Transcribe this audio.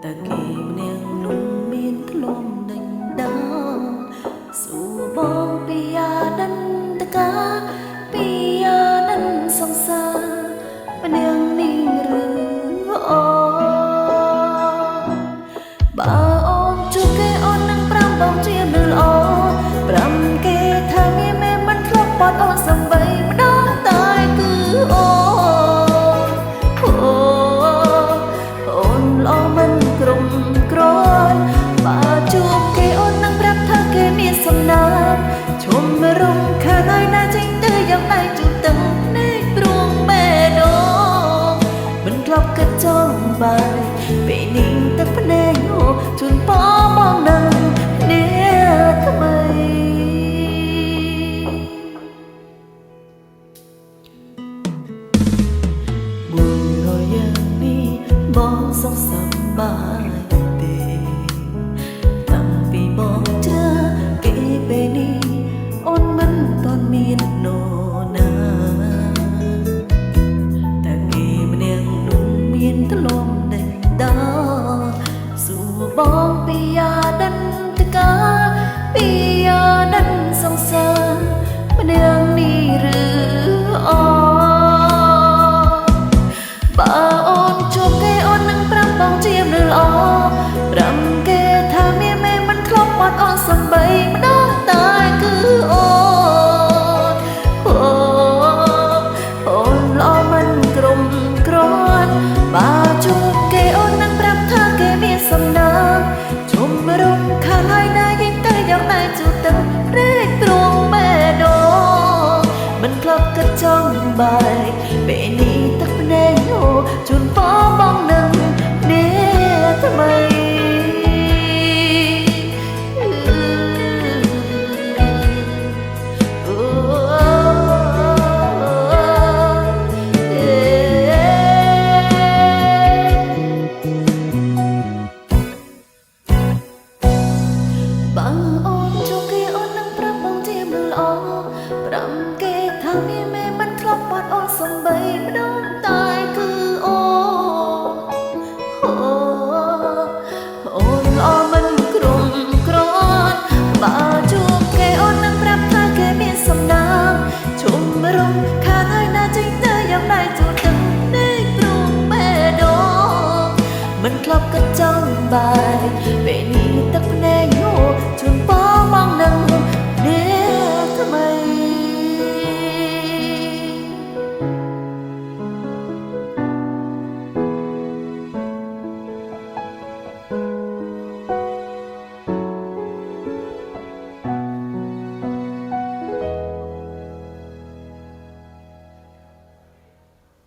តើគេម្នាក់នោះមានធ្លំដេញដោលសួរបងពីអាដិនតកាពីអាដិនសង្សារម្នាក់នេះឬអូបើអូនជួបគេអូននឹងប្រាំបងជាមនុស្សល្អប្រាំគេថាមានមេមិនធ្លាប់បត់អូនសំបីម្ដងតែគឺអូនអូអូនល្អមិនគ្រប់គ្រាន់បើជួបគេអូននឹងប្រាប់ថាគេមានសំណាងឈុំរំខានហើយណាចេញទៅយ៉ាងដៃជូតទឹងភ្នែកព្រួងបេះដូងមិនធ្លាប់គិតចង់បាយពេលនេះទឹកភ្នែកអូជូនពរបងនឹងអ្នកថ្មីមួយរយ៉ាងនេះបងសុខសប្បាយទេតាំងពីបងជឿគេពេលនេះអូនមិនទាន់មាននរណាតែគេម្នាក់នោះមានធ្លំដេញដោលសួរបងពីអាដិនតកាពីអាដិនសង្សារម្នាក់នេះឬអូបើអូនជួបគេអូននឹងប្រាប់បងជាមនុស្សល្អប្រាប់គេថាមានមេមិនធ្លាប់បាត់អូនសំបីម្